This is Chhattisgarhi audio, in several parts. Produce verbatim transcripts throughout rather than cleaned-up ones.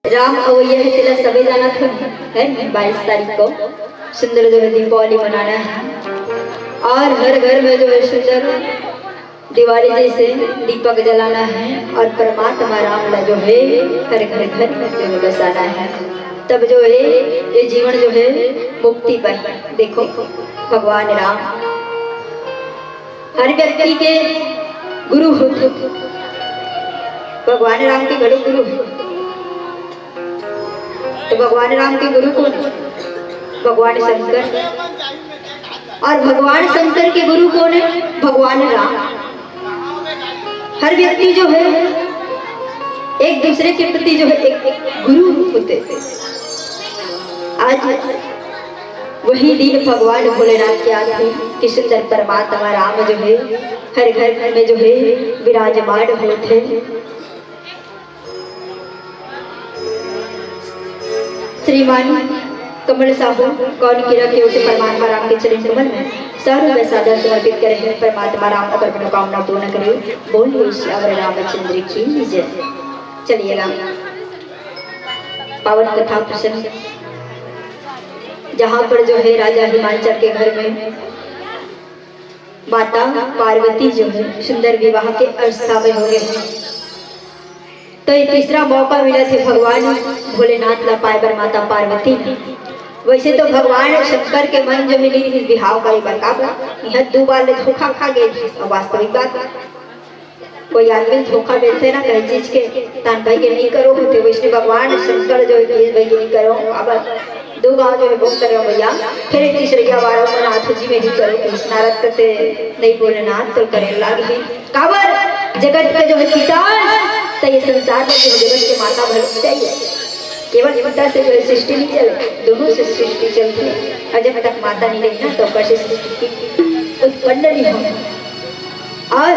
राम अवैया हे, तेला सबे जानत हो, है ना? बाईस तारीख को सुंदर जो है दीपावली मनाना है और हर घर में जो है सुंदर दिवाली जैसे दीपक जलाना है और परमात्मा राम ला जो है हर घर घर में जो है बसाना है। तब जो है ये जीवन जो है मुक्ति पाए। देखो भगवान राम हर व्यक्ति के गुरु होथे। भगवान राम के घलो गुरु हे। तो भगवान राम के गुरु कोन हे? भगवान शंकर। और भगवान शंकर के गुरु कोन हे? भगवान राम। हर व्यक्ति जो है एक दूसरे के प्रति जो है एक, एक गुरु रूप होथे। आज वही दिन भगवान भोलेनाथ के आथे कि सुंदर परमात्मा राम जो है हर घर में जो है विराजमान होथे। श्रीमान कमल साहू, कौन किरा के उसे परमात्मा राम के चरण कमल में सौ रुपये सादर समर्पित करे हैं। परमात्मा राम अगर मनोकामना पूर्ण करे। बोलिए सियावर रामचंद्र की जय। चलिएगा पावन कथा प्रसंग, जहाँ पर जो है राजा हिमांचल के घर में माता पार्वती जो है सुंदर विवाह के अवस्था में हो गए हैं। तो ये तीसरा मौका मिला थे भगवान भोलेनाथ ला पाए बर माता पार्वती ने। वैसे तो भगवान शंकर के मन जो है नहीं इस बिहाव करे बर का बा, यह दो बार ले धोखा खा गए थे। और वास्तविक बात कोई आदमी धोखा देथे ना कहीं चीज के, तान भाई के नहीं करो होते। वैसे भगवान शंकर जो है भाई के नहीं करो। अब दो गांव जो है वो करो भैया, फिर एक तीसरे बार मन आठ जी में नहीं करो। नारद से नहीं बोले ना तो करे लाग ही। काबर जगत का जो है पिता, तो ये संसार में जो है जगत के माता भले चाहिए। केवल पिता से जो है सृष्टि नहीं चले, दोनों से सृष्टि चलती है। और जब तक माता नहीं रही ना तो कैसे सृष्टि उत्पन्न नहीं होगी। और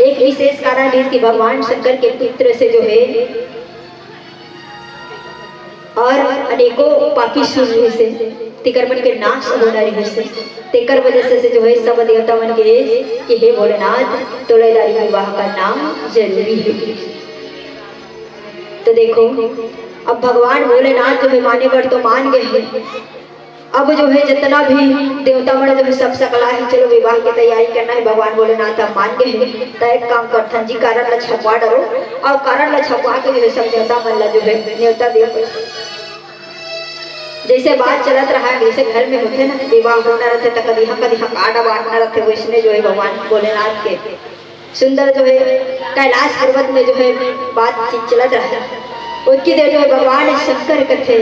एक विशेष कारण है कि भगवान शंकर के पुत्र से जो है और अनेकों पापी सुर रहिस हे, तेकर मन के नाश होना रहिस हे। तेकर वजह से, से जो है सब देवता मन के कि हे भोलेनाथ, तोला दारी विवाह करना जरूरी है। तो देखो, अब भगवान भोलेनाथ जो है माने बर तो मान गए हैं। अब जो है जितना भी देवता मन जो है सब सकला है, चलो विवाह की तैयारी करना है, भगवान भोलेनाथ अब मान गए हैं। तो एक काम करथन जी, कारण ला छपवा डरो और कारण ला छपवा के जो है सब देवता मन ला जो है न्योता दे। जैसे बात चलत रहा है, जैसे घर में होथे ना, विवाह होना रहथे, त कदी हा, कदी हा कार्ड बांटना रहथे, वैसने जो है भगवान भोलेनाथ के सुंदर जो है कैलाश पर्वत में जो है बातचीत चलत रहा है। उतनी देर जो है भगवान शंकर कथे,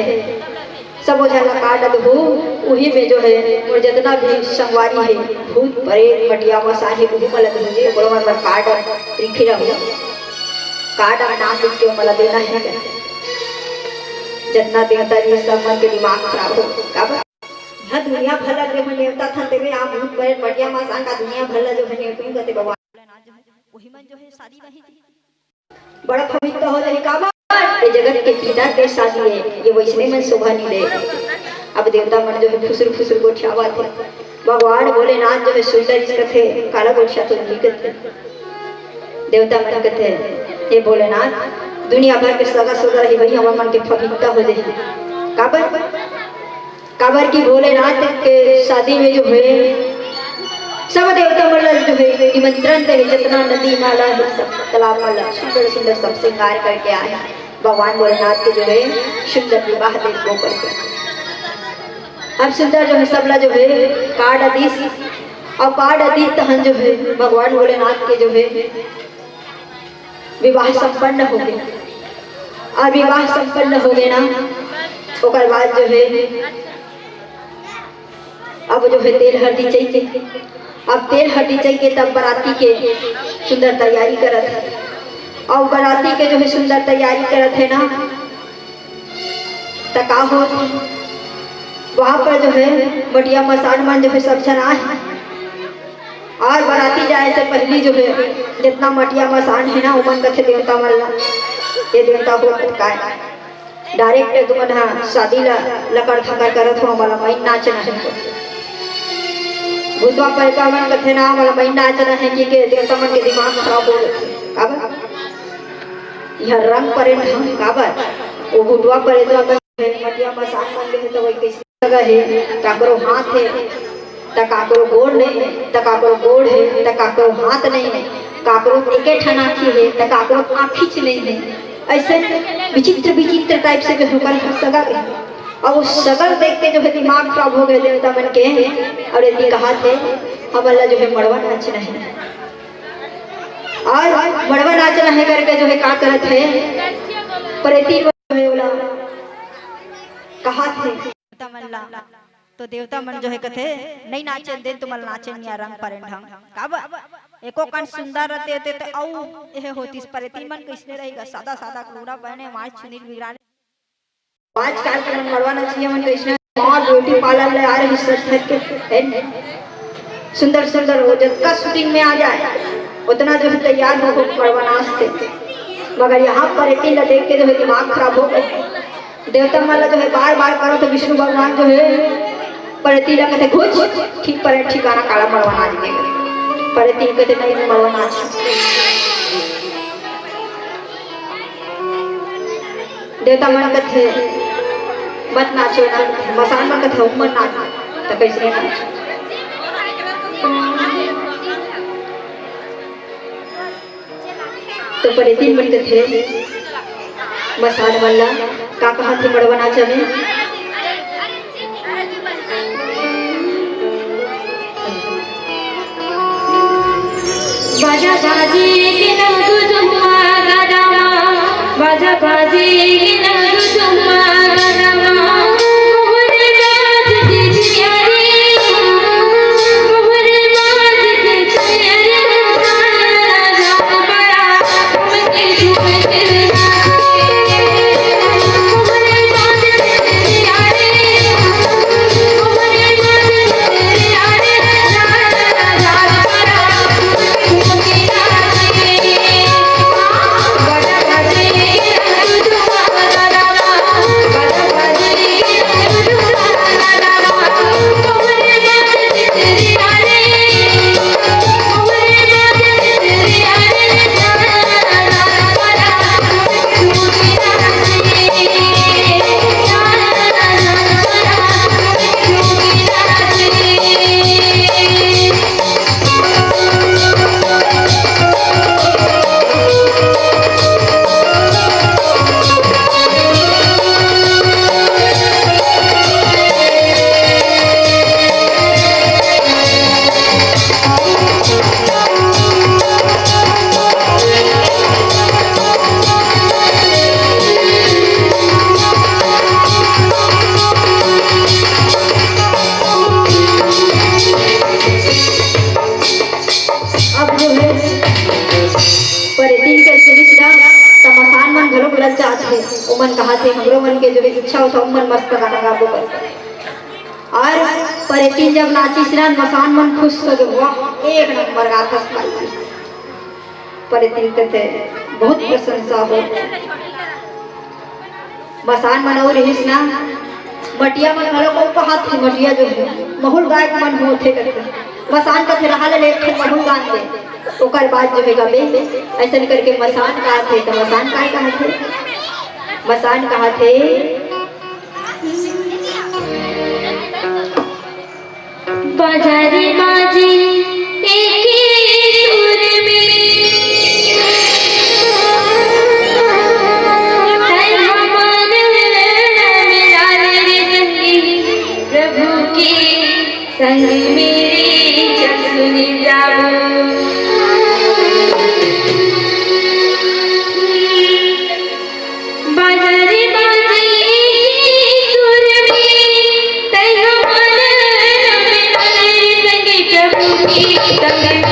सब ओझा ला कार्ड दहू, उही में जो है मोर जितना भी संगवारी है, भूत, प्रेत, मटिया, मसान हे, उही मन ला दहू जी, ओकरो मन बर कार्ड लिखे रहू। कार्ड में नाम लिख के ओमन ला देना है। जितना देवता जी सब मन के दिमाग खराब हो, काबर? यह दुनिया भर ला जो है नेवता थन तेमे, आप भूत प्रेत मटिया मसान का दुनिया भर ला जो है नेवतू कथे भगवान। भोलेनाथ जो है, वही मन जो है शादी वही थी। बड़ा पवित्र हो जाए, काबर? ये जगत के पिता के शादी है, ये वैसने मन शोभा नहीं दे। अब देवता मन जो है फुसुर फुसुर गोठियावा थे। भगवान भोलेनाथ जो है सुंदर जी कथे, काला गोठिया तो नहीं कथे। देवता मन कथे, हे भोलेनाथ, दुनिया भर के सगा सोदर ही भाई हमर मन के पवित्र हो जाए। काबर? काबर कि भोलेनाथ के शादी में जो है सब देवता मन ला जो है निमंत्रण दे, जितना नदी नाला है सब तालाब मन ला सुंदर सुंदर सब श्रृंगार करके आए। भगवान भोलेनाथ के जो है सुंदर विवाह देखबो करके। अब सुंदर जो है सब ला जो है कार्ड दिस, और कार्ड दिस तहन जो है भगवान भोलेनाथ के जो है विवाह संपन्न हो गए। और विवाह संपन्न हो गए ना, ओकर बाद जो है अब जो है तेल हरदी चाहिए। अब तेल हरदी चाहिए, तब बराती के सुंदर तैयारी करत है। और बराती के जो है सुंदर तैयारी करत है ना, त का हो, वहाँ पर जो है मटिया मसान मन जो है सब झन आए। और बराती जाए से पहली जो है जितना मटिया मसान है ना, उमन कथे देवता मन ला, ये देवता हो काय, डायरेक्ट तुमन हा शादी ला लकर थकर करत हो, हमला माइन नाचना है। भूतवा प्रेतवा मन कथे ना, मोला मइन नाचना हे कि के देवता मन के दिमाग खराब हो जाथे। काबर? यह रंग परेन ढंग काबर? वो भूतवा प्रेतवा मन हे, मटिया मसान मन ले हे, तो वही कैसे जगह हे, काकरो हाथ हे, त काकरो गोड़ नहीं, त काकरो गोड़ हे, त काकरो हाथ नहीं हे, काकरो एके ठन आँखी हे, त काकरो आँखीच नहीं हे। ऐसे विचित्र विचित्र टाइप से जो होकर सगा रहे। अब वो सगल देख के जो है दिमाग खराब हो गए देवता मन के, और यदि कहा थे, "हमन ला जो है मड़वा नाचना है।" और मड़वा नाचना है करके जो है का करत है, प्रेती जो है ओला कहा थे। देवता मन ला, तो देवता मन जो है कथे, "नहीं नाचन दे, तुमन नाचन या रंग परेन ढंग।" काबर? एको कन सुंदर रहते होते तो अउ यह होतीस, प्रेती मन कैसने रहेगा, सादा सादा कपड़ा पहने, मार चुनी बिगड़ा। आजकल के मन मड़वा नचिया मन कैसने, मार ब्यूटी पार्लर ले आ रही सब थक के, है न? सुंदर सुंदर वो जतका शूटिंग में आ जाए, उतना जो है तैयार हो, हो मड़वा नाचते। मगर यहाँ प्रेती ला देख के जो है दिमाग खराब हो गए। देवता मन ला जो है बार बार करो तो विष्णु भगवान जो है प्रेती ला कथे, "घुच, ठीक पर ठिकाना काला मड़वा नाच के।" प्रेती कथे, "नहीं, मड़वा नाच।" देवता मन कथे, "मत नाचो ना।" मसान मन कथे, "हम मत नाच।" तो कैसे नाच? तो प्रेती मन कथे, मसान मन ला, का कहा थे मड़वा नाचा में? बाजा बाजी के ना गुदुमा गदमा, बाजा बाजी के ना गुदुमा गदमा, मोहन बाज के जिया रे, मोहन बाज के जिया रे, मोहन राजा बड़ा अब जो है प्रेती के सुनिस ना, त मसान मन घलो ललचात हे। ओमन कहा थे, "हमरो मन के जो है इच्छा होता, ओमन मस्त गाना गाबो कर।" और प्रेती जब नाचिस ना, मसान मन खुश हो गए, "वाह, एक नंबर गाथस भाई।" प्रेती कथे, "बहुत प्रशंसा हो।" मसान मन अउ रिहिस ना, मटिया मन घलो को कहात हे, मटिया जो है, महुल गाय के मन होथे करके। मसान कथे, "रहा ले, एक ठन महुल गाय दे, ओकर बाद जो है गबे।" ऐसन करके मसान कहाथे, तो मसान काय कहाथे? मसान कहाथे, बाजा रे बाजे एके सुर में, तन मन मिला रे संगी, प्रभु के संग मेरे जब सुन जाओ। बाजा रे बाजे सुर में, तैं हमर रंग रे संग प्रभु के संग।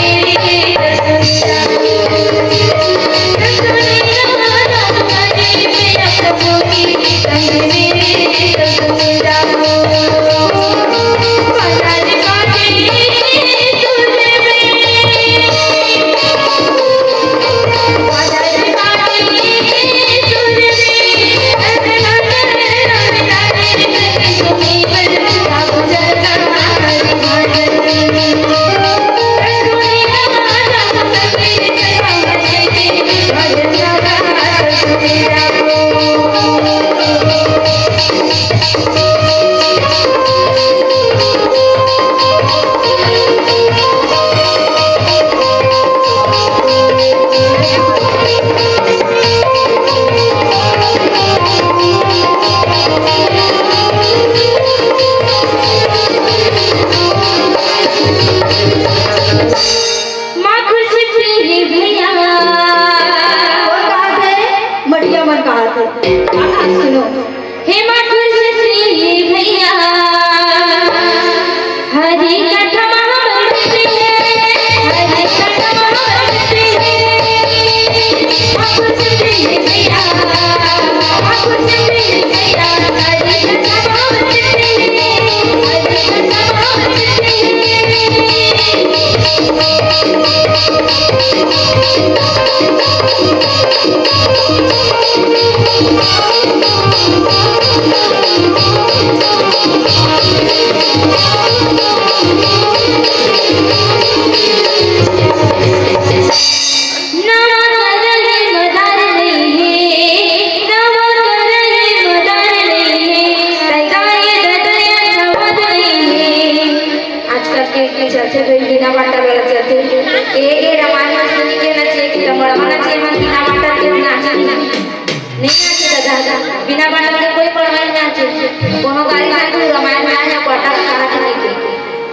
त मड़वा नाचे मन बिना बटन के नाचे नहीं। नहीं नाचे दादा, बिना बटन के कोई मड़वा नहीं नाचे। कोनो गाड़ी में तू रामायण में आया, बटन कहाँ के नहीं के।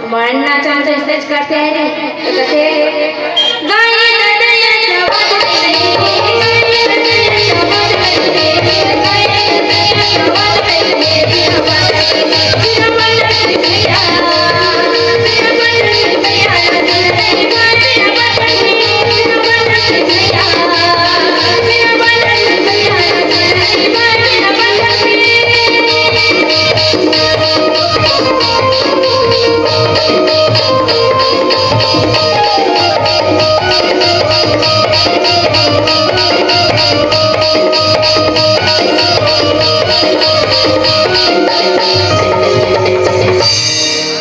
मड़वा नाचा तो ऐसे करते हैं रे, तो कहते हैं, "गाय दादा या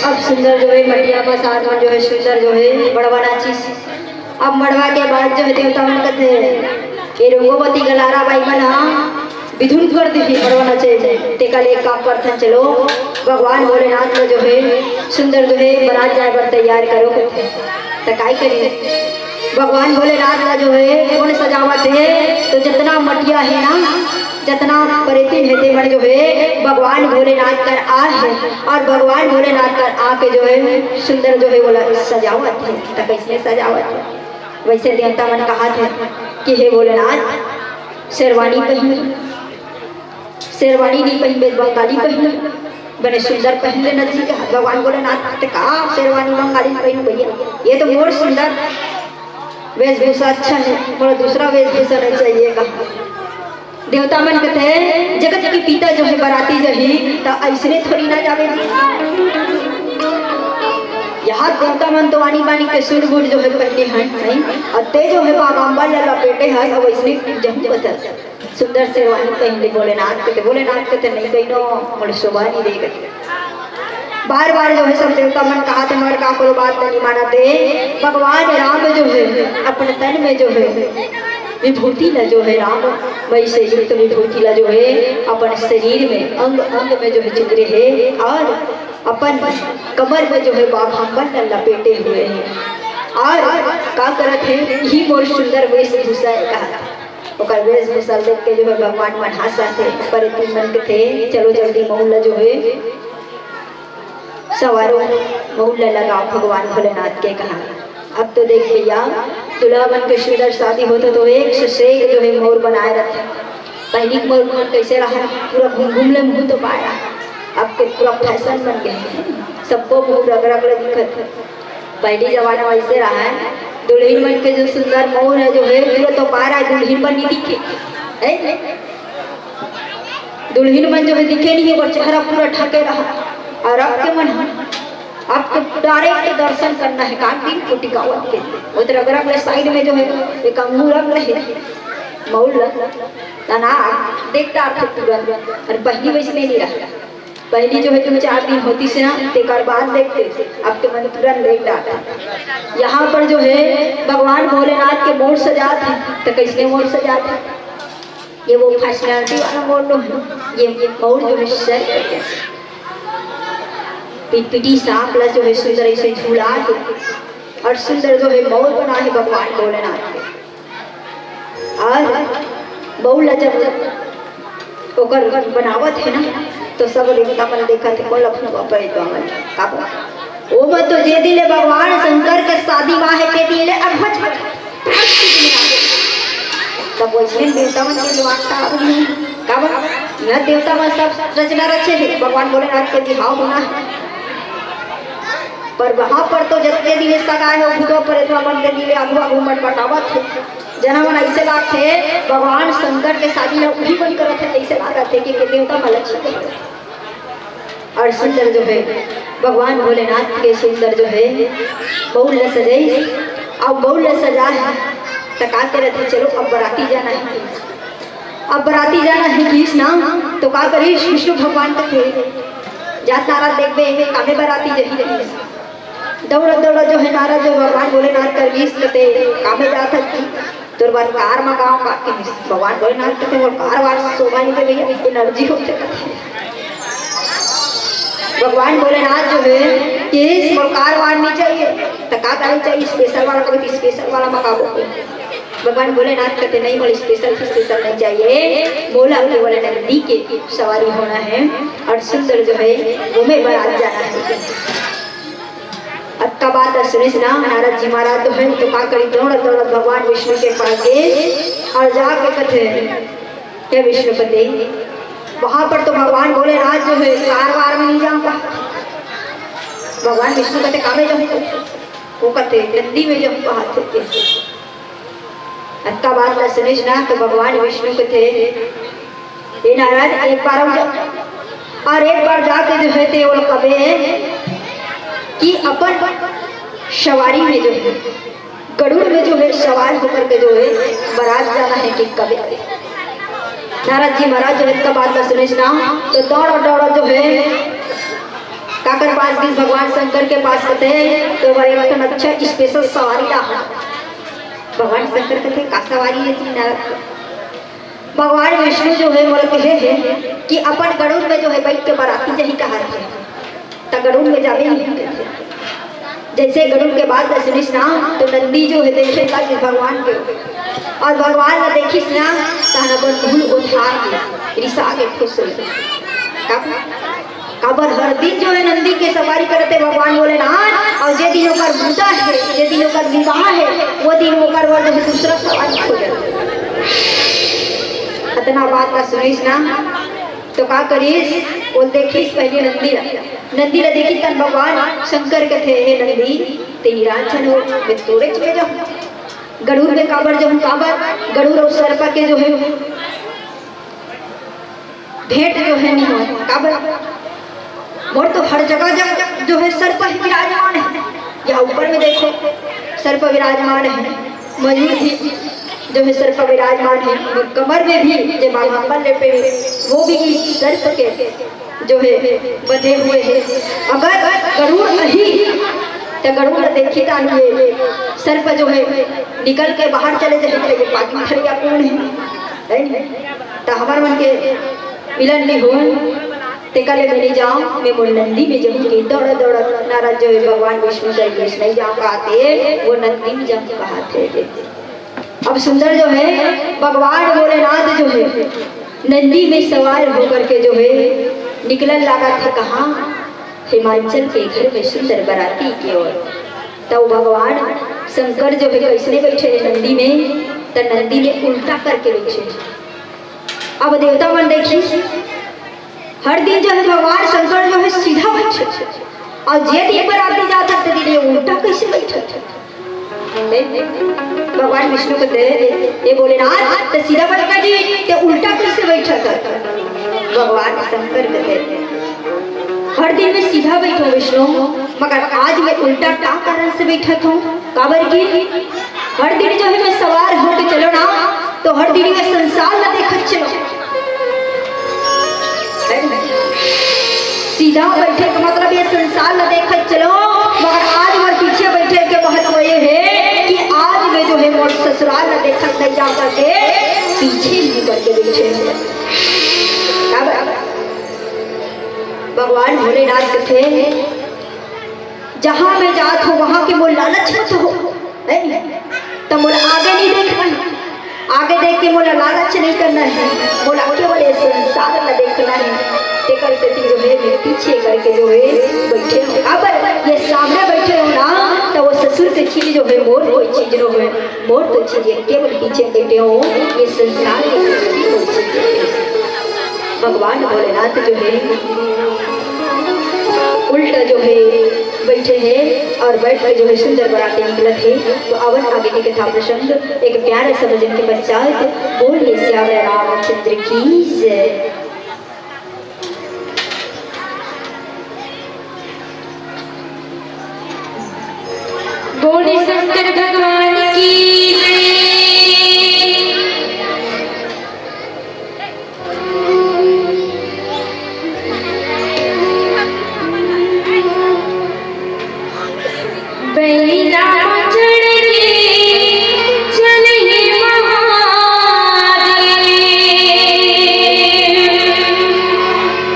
अब सुंदर जो है मटिया पसार मन जो है सुंदर जो है मड़वा नाचिस। अब मड़वा के बाद जो है देवता मन कथे, "ये रंगोवती गलारा बाई मन ह बिधुन कर दिही मड़वा नाचे में।" तेकर ले एक काम करथन, चलो भगवान भोलेनाथ ल जो है सुंदर जो है बरात जाए बर तैयार करो कथे। त काय करी, भगवान भोलेनाथ ल जो है कोन सजावत हे, तो जतना मटिया हे ना, जतना परेतिन हे, ते मन जो है भगवान भोलेनाथ कर आ हे, और भगवान भोलेनाथ कर आके जो है सुंदर जो है ओला सजावत हे। त कैसे सजावत हे? वैसे देवता मन कहा थे कि हे भोलेनाथ, शेरवानी पहिन, शेरवानी नहीं पहिन, बंगाली पहिन, बने सुंदर पहिन लेना जी। कहा भगवान भोलेनाथ, "ते का शेरवानी बंगाली पहिन भैया, ये तो मोर सुंदर वेशभूषा अच्छा है, मोर दूसरा वेशभूषा नहीं चाहिए।" कहा देवता मन कथे, "जगत के पिता जो है बराती जही, त ऐसने थोड़ी ना जावे जी।" यहाँ देवता मन तो आनी बानी के सुट बूट जो है पहने हैं, नहीं? और ते जो है बागाम्बर ला लपेटे है, सब ऐसने जहू बता। सुंदर शेरवानी पहिन ले भोलेनाथ के, ते भोलेनाथ के ते नहीं कहिनो, मोर शोभा नहीं देगा। बार बार जो है सब देवता मन कहा थे, मगर का कोनो बात नहीं माना थे। भगवान राम जो है अपन तन में जो है विभूति ला जो है राम मई से युक्त विभूति ला जो है अपन शरीर में अंग अंग में जो है चितरे है और अपन कमर में जो है बाघाम्बर ला लपेटे हुए है और का करत है, "यही मोर सुंदर वेशभूषा है।" कहा ओकर वेशभूषा देख के जो है भगवान मन हंसत हे, परेतिन मन कथे, "चलो जल्दी मउर ला जो है सवारो, मउर ला लगाओ।" भगवान भोलेनाथ के कहा। अब तो देख भैया, दूल्हा मन के सुंदर शादी होत हे तो एक से एक जो है मउर बनाए रथे। पहली के मउर मन कैसे रहा, पूरा घूम घूम ले मुंह तो पाया। अब के पूरा फैशन बन गए, सबको मउर रग रग ले दिखत हे। पहली जमाना वैसे रहा है, दुल्हिन मन के जो सुंदर मउर है जो है पूरा तो पारा है, दुल्हिन मन नहीं दिखे, है? दुल्हिन मन जो है दिखे नहीं, ओकर चेहरा पूरा ढके रहा। और अब के मन ह, अब तो डायरेक्ट दर्शन करना है, काट दिन को टिकावत के। वो तो रग रग ले साइड में जो है एक अंगूर रख रहे, मउर ला, तना देख डारथे तुरंत। और पहली वैसे नहीं रहा। पहली जो है दो चार दिन होतिस ना, तेकर बाद देखते, अब तो मन तुरंत देख डारथे। यहाँ पर जो है भगवान भोलेनाथ के मउर सजात हे, तो कैसने मउर सजात हे? ये वो फैशनैलिटी वाला मउर नो है, ये मउर जो है सर करके पिटपिटी सांप ला जो है सुंदर ऐसे झूला है और सुंदर जो है मउर बना है भगवान भोलेनाथ के। और मउर ला जब ओकर बनावत हे ना, तो सब देवता मन देखत हे, "कोन लखनऊ पर तो मन का बा?" ओ मन तो जे दिन ले भगवान शंकर के शादी हुआ है, ते दिन ले अगवा झगड़ा। तब वैसे देवता मन के दिमाग खराब नहीं, का बा? यह देवता मन सब रचना रचे है, भगवान भोलेनाथ के बिहाव होना है। पर वहाँ पर तो जतके दिन सगाए हो, भूतो प्रेतवा मन के दिन ले अगवा घूमट पटावत है। जना मन ऐसे लागथे, भगवान शंकर के शादी ला उही मन करत हे, ऐसे लागत हे कि, कि देवता मन लक्ष्मी के। और सुंदर जो है, भगवान भोलेनाथ के सुंदर जो है, मउर ला सजाई, अब मउर ला सजा है, त का करत हे, "चलो, अब बराती जाना है।" अब बराती जाना है किहिस ना, तो का करिस, विष्णु भगवान कथे, "जात नारद देखबे, कामे बराती जही रही।" दौड़त दौड़त जो है नारद जो भगवान भोलेनाथ कर गिस कथे, "कामे जात हस जी? तोर बर कार मंगाओ का?" कहिस। भगवान भोलेनाथ कथे, "मोर कार वार शोभा नहीं दे भैया, एनर्जी होथे।" भगवान भोलेनाथ जो है, "कहिस मोर कार वार नहीं चाहिए, त का गाड़ी चाहिए?" स्पेशल वाला, कभी स्पेशल वाला मंगाबो। भगवान भोलेनाथ कथे, "नहीं, मोला स्पेशल स्पेशल नहीं चाहिए, मोला केवल नंदी के सवारी होना है और सुंदर जो है वो में बारात जाना है।" अतका बात सुनिस ना नारद जी महाराज जो है तो का करी, दौड़त दौड़त भगवान विष्णु के पास गे और जाके कथे, "हे विष्णुपति, वहां पर तो भगवान भोलेनाथ जो है कार वार में नहीं जाऊंगा।" भगवान विष्णु कथे, "कामे जाऊंगा?" वो कथे, "नंदी में जाऊंगा हाथी के।" अतका बात ला सुनिस ना तो भगवान विष्णु कथे, "हे नारद, एक बार अउ जा और एक बार जाके जो है ते ओला कबे कि अपन सवारी में जो है गरुड़ में जो है सवार होकर के जो है बारात जाना है कि कबे।" नारद जी महाराज जो है अतका बात ला सुनिस ना तो दौड़ दौड़ जो है काकर पास गिस, भगवान शंकर के पास कथे, "तो भाई एक ठन अच्छा स्पेशल सवारी ला।" भगवान शंकर कथे, "का सवारी है जी नारद?" भगवान विष्णु जो है मोला कहे है कि अपन गरुड़ में जो है बैठ के बाराती जही कहा थे, त गरुड़ में जावे नहीं कथे। जैसे गरुड़ के बात सुनिस ना तो नंदी जो है देखे लगिस भगवान के और भगवान ला देखिस ना तहन अपन भूल उठा के रिसा के खुश हो गे। काबर हर दिन जो है नंदी के सवारी करत हे भगवान भोलेनाथ, और जे दिन ओकर मुदा है, जे दिन ओकर विवाह है, वो दिन ओकर बर जो है दूसरा सवारी खोजत। अतना बात ला सुनिस ना, तो का करिस, वो देखिस पहले नंदी ला, नंदी ला देखिस तहन भगवान शंकर कथे, "हे नंदी, तें निरांजन हो, मैं तोरे चले जाऊं, गरुड़ में काबर जाऊं, काबर गरुड़ और सर्प के जो है भेंट जो है नहीं होय।" काबर? मोर तो हर जगह जग जो है सर्प ही विराजमान है। यहाँ ऊपर में देखो, सर्प विराजमान है, मयूर भी जो है सर्प विराजमान है, और कमर में भी जे बाल कम्बल लेपे हुए, वो भी सर्प के जो है बंधे हुए है। अगर गरुड़ अही तो गरुड़ देखी तान ये सर्प जो है निकल के बाहर चले जाए, तो ये पागल थरिया कौन है, है नहीं? त हमर मन के मिलन नहीं होय, तेकर ले मैं नहीं जाऊं, मैं मोर नंदी में जाऊं। कि दौड़ दौड़ नारद जो है भगवान विष्णु के बीच नहीं जाऊं कहते, वो नंदी में जाऊं कहते। अब सुंदर जो है भगवान भोलेनाथ जो है नंदी में सवार होकर के जो है निकलन लागत हे कहाँ, हिमाचल के घर में सुंदर बराती के ओर। तब भगवान शंकर जो है कैसने बैठे हे नंदी में, त नंदी में उल्टा करके बैठे हे। अब देवता मन देखिस, हर दिन जो है भगवान शंकर जो है सीधा बैठे, और जे दिन बराती जात हे, ते दिन ये उल्टा कैसे बैठे? भगवान विष्णु कथे, "हे भोलेनाथ, ते सीधा बैठे जी, ते उल्टा कैसे बैठे?" भगवान शंकर कथे, "हर दिन मैं सीधा बैठों विष्णु, मगर आज मैं उल्टा का कारण से बैठत हों? काबर कि हर दिन जो है मैं सवार होके चलों ना, तो हर दिन मैं संसार ला देखत चलों।" सीधा बैठे का मतलब ये संसार ला देखत चलों, मगर आज मोर पीछे बैठे के महत्व ये हे कि आज मैं जो है मोर ससुराल ला देखत नहीं जाऊं करके पीछे ही करके बैठे हों। अब भगवान भोलेनाथ कथे, "जहां मैं जात हों, वहां के मोर लालच मत हो, है नी? त मोला आगे नहीं देखना हे, आगे देख के मोला लालच नहीं करना हे, मोला केवल ये संसार ला देखना हे।" तेकर सेती जो है मैं पीछे करके जो है बैठे हों। अब ये सामने बैठे हों ना, त वो ससुर के चीज जो है मोर कोई चीज नो होय, मोर तो चीज हे, केवल पीछे बैठे हों, ये संसार के कोई चीज नहीं। भगवान भोलेनाथ जो है उल्टा जो है बैठे हे और बैठ के जो है सुंदर बराती निकलत हे। तो आवन आगे के कथा प्रसंग एक प्यारे से भजन के पश्चात। बोलिए सियावर रामचंद्र की जय। बोलिए शंकर भगवान की जय। बैला चढ़ के चले महादेव,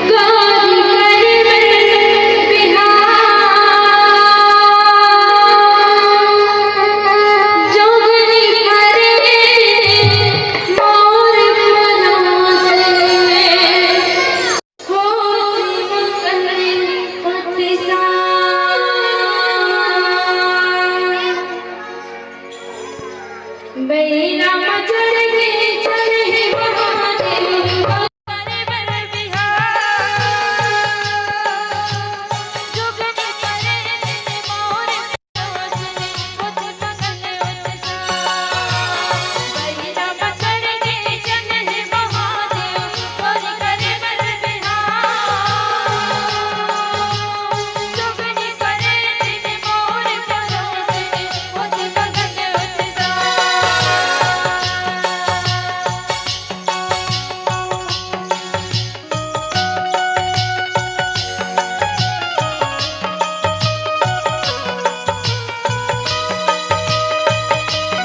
गौरी कर बिहार। बहिरा म चढ़ के चल हे महादेव।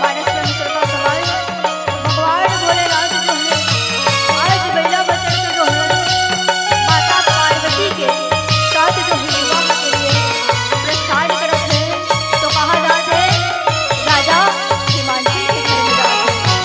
मानस में मिश्रता समाज भगवान भोलेनाथ जो है, आज बहिरा बचन के जो है, माता पार्वती के साथ जो है विवाह के लिए प्रस्थान करत है, तो कहा जात है राजा हिमांशु के घर में जात है।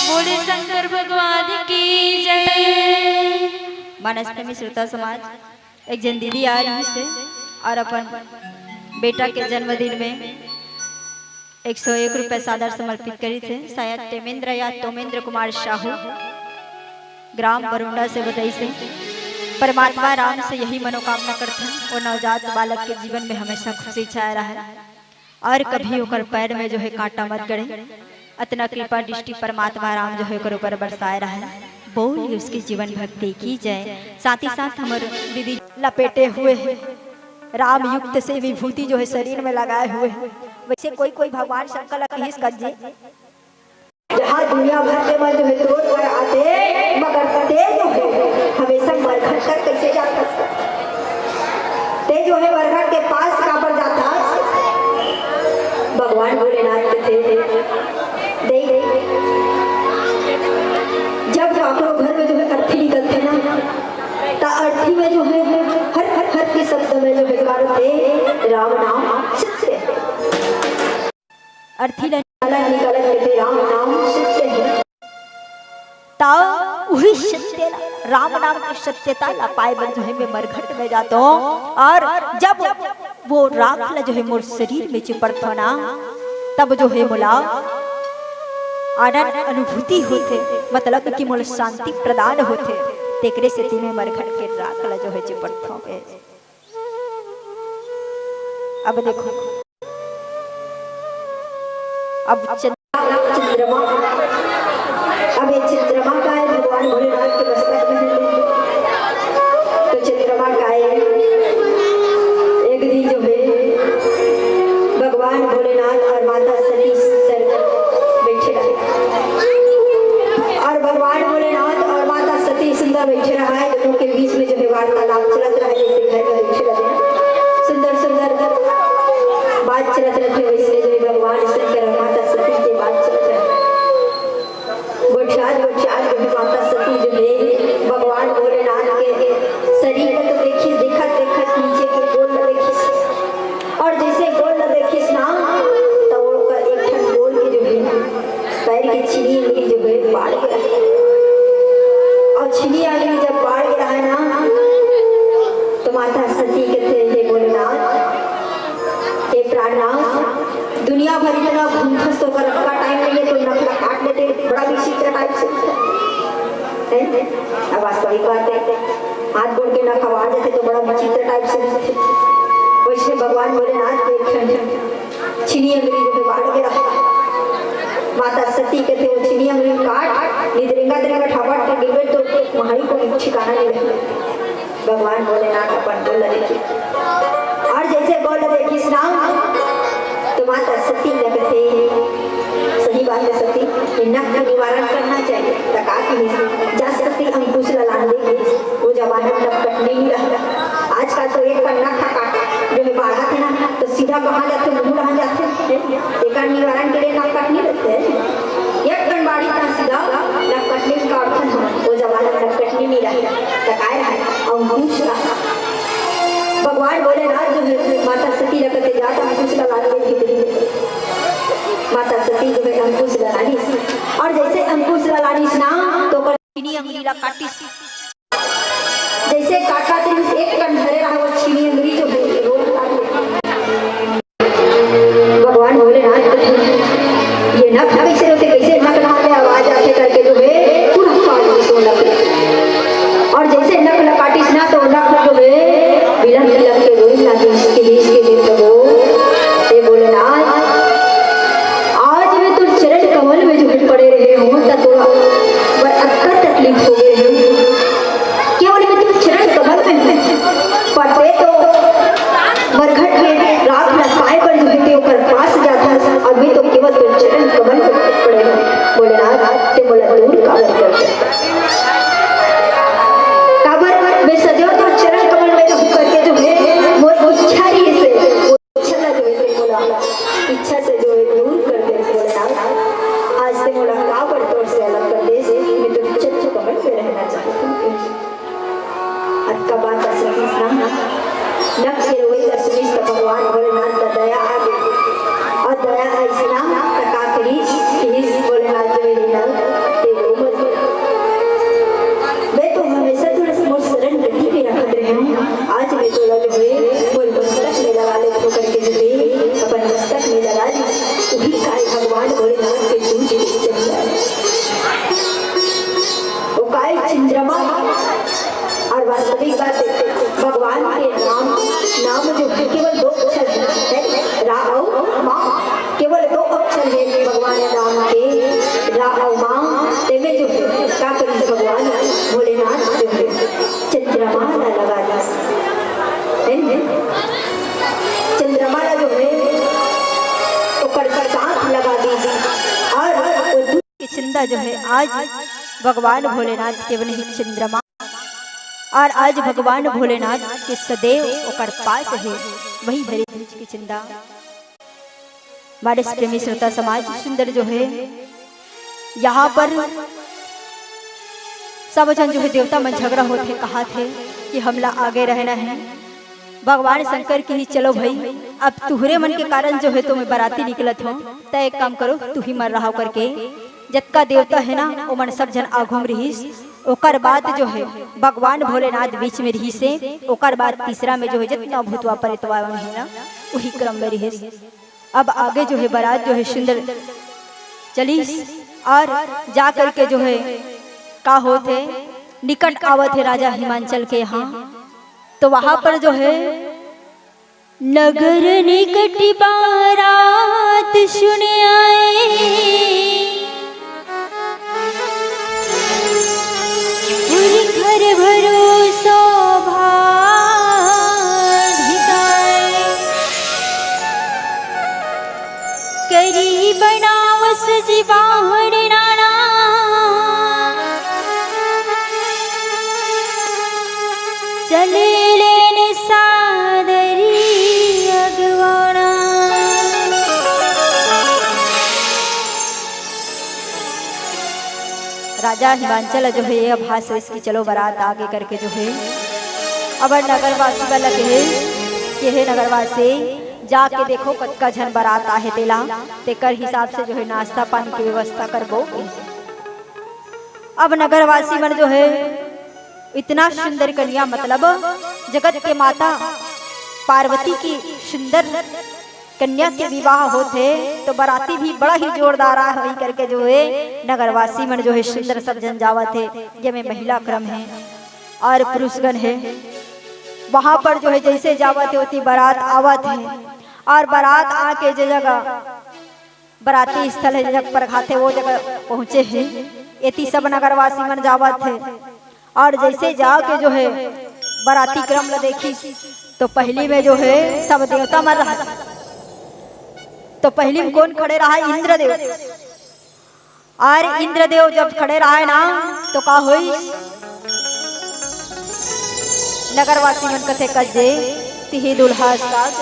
बोले शंकर भगवान की जय। मानस प्रेमी श्रोता समाज, एक जन दीदी आ रही से और अपन बेटा के जन्मदिन में एक सौ एक रुपया सादर समर्पित करी थे। शायद टेमेंद्र या तोमेंद्र कुमार साहू, ग्राम बरुंडा से बताई से। परमात्मा राम से यही मनोकामना करथन, वो नवजात बालक के जीवन में हमेशा खुशी छाया रहे और कभी ओकर पैर में जो है कांटा मत गड़े। अतना कृपा दृष्टि परमात्मा राम जो है ओकर ऊपर बरसाए रहे। बोल उसके जीवन भक्ति की जय। साथ ही साथ हमर दीदी लपेटे हुए हैं, राम युक्त से विभूति जो है शरीर में लगाए हुए हैं। वैसे कोई कोई भगवान शंकर ला कहिस, "कंजी, जहाँ दुनिया भर के मन जो है तोर पर आते, मगर ते जो है हमेशा मरघट तक कैसे जा सकता?" शब्द में जो बेकार थे, राम नाम सत्य है। अर्थी ला निकालत निकालत के थे, राम नाम सत्य है। ताव उही सत्य ला, राम नाम के सत्यता ला पाए बर जो है मैं मरघट में जात हों। और जब वो राख ला जो है मोर शरीर में चिपड़त हों ना, तब जो है मोला आनंद अनुभूति होथे, मतलब कि मोला शांति प्रदान होथे। तेकरे सेती मैं मरघट के राख ला जो है चिपड़त हों। अब देखो, अब चंद्रमा, अब ये चंद्रमा का है, भगवान भोलेनाथ के मस्तक में है। तो चंद्रमा का है, एक दिन जो है भगवान भोलेनाथ और माता सती सुंदर बैठे रहे, और भगवान भोलेनाथ और माता सती सुंदर बैठे रहा है। दोनों के बीच में जो है वार्तालाप चलत रहा है, जैसे घर में बैठे रहे, सुंदर सुंदर बात चलत रहिथे, वैसने जो है भगवान शंकर और माता सती के बात चलत रहिथे। गोठियात गोठियात जो है माता सती जो है भगवान भोलेनाथ के शरीर ला तो देखिस, देखत देखत नीचे के गोड़ ला देखिस, और जैसे गोड़ ला देखिस ना, तो ओकर एक ठन गोड़ के जो है पैर के छीनी अंगरी जो है बाढ़ गे रहे। और छीनी अंगरी जब बाढ़ गे रहे ना, तो माता सती कथे, "हे भोलेनाथ, हे प्राणनाथ, दुनिया भर इतना घूमथस तो ओकर अतका टाइम नहीं है, तो नखरा काट लेते, बड़ा विचित्र टाइप से।" है? अब वास्तविक बात है, हाथ गोड़ के नखवा जाते तो बड़ा विचित्र टाइप से दिखते। वैसने भगवान भोलेनाथ के एक ठन छीनी अंगरी जो है बाढ़ गे रहे। माता सती कथे, "वो छीनी अंगरी काट, नहीं तो रेंगत रेंगत हवा के गिरबे तो तुम्हारी कोई ठिकाना नहीं रहे।" भगवान भोलेनाथ अपन गोड़ ला देखे, और जैसे गोड़ ला देखिस ना, तो माता सती ला कथे, सही बात है सती, ये नख का निवारण करना चाहिए। त का कहिस, जा सती अंकुश ला लान दे, वो जमाना में नख कटनी नहीं रहा। आजकल तो एक ठन नख काट जो है बाढ़त है ना, तो सीधा कहाँ जाथे, मुंह डहन जाथे, हैं? एकर निवारण के लिए नख कटनी रहिथे। एक ठन बाढ़ही त सीधा नख कटनी काटथन हमन, वो जमाना में नख कटनी नहीं रहा, त काय रहा, अंकुश रहा। भगवान भोलेनाथ जो है माता सती ला कथे, "जा त अंकुश ला लान दे भीतरी ले।" माता सती जो है अंकुश ला लानिस, और जैसे अंकुश ला लानिस ना, तो ओकर छीनी अंगरी ला काटिस। जैसे काटत रहिस, एक ठन धरे रहा, वो छीनी अंगरी जो है, रोक लागे। भगवान भोलेनाथ कथे, "ये नख कैसे होथे, कैसे नख ला ले आवाज आथे?" करके जो है, पूरा काट दिस वो नख। और जैसे नख ला काटिस ना, तो नख जो है, बिलख बिलख के रोए लागिस, कहिस कि हे प्रभु, हे भोलेनाथ, आज मैं तोर चरण कमल में जो है पड़े रहे हों, त तोला बर अतका तकलीफ हो गे हे। केवल मैं तोर चरण कमल में पड़ते तो मरघट में राख ला पाए बर जो है ते ओकर पास जाथस, अभी तो केवल तोर चरण कमल में पड़े हों। भोलेनाथ, ते मोला दूर काबर कर दे? काबर मैं सदैव तोर चरण कमल में रहूं करके जो है मोर इच्छा ही से, वो इच्छा ला जो है ते मोला इच्छा से जो है दूर कर दे भोलेनाथ। आज ते मोला काबर तोर से अलग कर दे, मैं तोर चरण कमल में रहना चाहती हूँ। अतका बात अइसना नख के रोई ला सुनिस त भगवान भोलेनाथ ला दया आ गे। और दया अइसना त का करिस, कहिस भोलेनाथ जो हे ना, ते रो मत। मैं तो हमेशा तोला मोर शरण गति में रखत रहे हूँ। आज मैं तोला जो हे मोर मस्तक में लगा लेथों करके जो हे अपन मस्तक में लगा लिस। उही काय भगवान भोलेनाथ के दूज के चंदा। वो काय चंद्रमा। और वास्तविक बात है, भगवान के नाम, नाम जो है केवल दो अक्षर है, है रा और मा, केवल दो अक्षर है भगवान राम के, रा और मा। तेमे जो है का करिस भगवान भोलेनाथ जो है चंद्रमा ला लगा दिस, है ना? चंद्रमा ला जो है ओकर साथ लगा दिस और वो के चंदा जो है आज भगवान भोलेनाथ के बने हे चंद्रमा, और आज भगवान भोलेनाथ के सदैव ओकर पास है वही हरे दूज के चंदा। हमारे प्रेमी श्रोता समाज सुंदर जो है, यहाँ पर सब झन जो है देवता मन झगड़ा होत हे, कहाथे कि हमला आगे रहना है, भगवान शंकर किहिस, "चलो भई, अब तुहरे मन के कारण जो हे तो मैं बराती निकलत हों, त एक काम करो, तुही मन रहो," करके जतका देवता हे ना, ओमन सब झन आघू म रिहिस। ओकर बाद जो हे भगवान भोलेनाथ बीच में रिहिस हे, ओकर बाद तीसरा में जो हे जतना भूतवा प्रेतवा मन हे ना, उही क्रम में रिहिस। अब आगे जो हे बरात जो हे सुंदर चलिस और जा करके जो हे का होत हे, निकट आवत हे राजा हिमांचल के यहाँ। तो वहां पर जो हे नगर निकट बारात सुन आए, उर घर भरो सौभाग्य गाए। करी बनावस जीवाहन नाना, चले लेन सादरी अगवाना। राजा हिमांचल जो हे, ये आभास होइस कि चलो बरात आगे करके जो हे, अब नगरवासी वाला कहे कि हे नगरवासी, जाके देखो कतका झन बरात आहे तेला, तेकर हिसाब से जो हे नाश्ता पानी के व्यवस्था करबो। अब नगरवासी मन जो हे इतना सुंदर कन्या, मतलब जगत के माता पार्वती की सुंदर कन्या के विवाह होत हे, तो बराती भी बड़ा ही जोरदार होही करके जो हे नगरवासी मन जो हे सुंदर सब झन जावत हे, जेमे महिला क्रम हे और पुरुषगण हे। वहां पर जो हे जैसे जावत हे, ओती बरात आवत हे और बरात आके जे जगह बराती स्थल हे, जे जगह परघाथे, वो जगह पहुंचे हे। एती सब नगरवासी मन जावत हे और जैसे जाके जो हे बराती क्रम ला देखिस, तो पहली में जो हे सब देवता मन रहा। तो पहली में कौन खड़े रहा? इंद्रदेव। और इंद्रदेव जब खड़े रहे ना, तो का होई? नगरवासी मन कथे, "कज्जे, तिही दुल्हा अस्ताग।"